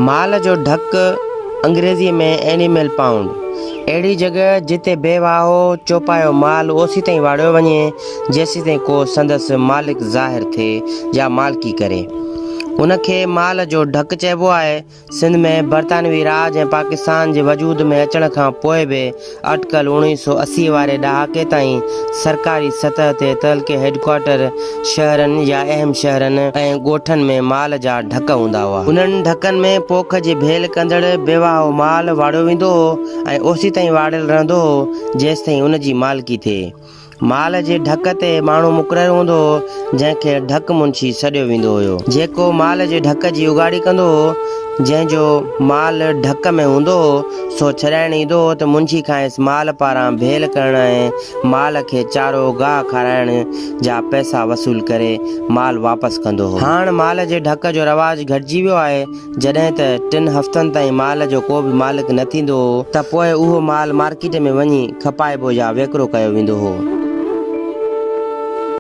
مال جو ڍڪ، انگريزيء ۾ Animal Pound، اهڙي جڳهه جتي بي واهو چوپايو مال اوسيتائين واڙيو وڃي، جيسيتائين ڪو سندس مالڪ ظاهر ٿئي يا مالڪي ڪري. ان کي مال جو ڍڪ چئبو آهي. سنڌ ۾ برطانوي راڄ ۽ پاڪستان جي وجود ۾ اچڻ کان پوء به اٽڪل 1980 واري ڏهاڪي تائين سرڪاري سطح تي تعلقي هيڊڪوارٽر شهرن يا اهم شهرن ۽ ڳوٺن ۾ مال جا ڍڪ هوندا هئا. انهن ڍڪن ۾ پوک جي ڀيل ڪندڙ بيواهو مال واڙيو ويندو هو ۽ اوسيتائين واڙيل رهندو هو جيستائين ان جي مالڪي ٿئي. مال جي ڍڪ تي ماڻهو مقرر هوندو هو، جنهن کي ڍڪ منشي سڏيو ويندو هيو. جيڪو مال جي ڍڪ جي اڳاڙي ڪندو هو، جنهن جو مال ڍڪ ۾ هوندو هو، سو ڇڏائڻ ايندو هو ته منشي کانئس مال پاران ڀيل ڪرڻ ۽ مال کي چارو گاهه کارائڻ جا پئسا وصول ڪري مال واپس ڪندو هو. هاڻ مال جي ڍڪ جو رواج گهٽجي ويو آهي. جڏهن ته ٽن هفتن تائين مال جو ڪو به مالڪ نه ٿيندو هو ته پوء اهو مال مارڪيٽ ۾ وڃي کپائبو يا ويڪرو ڪيو ويندو هو.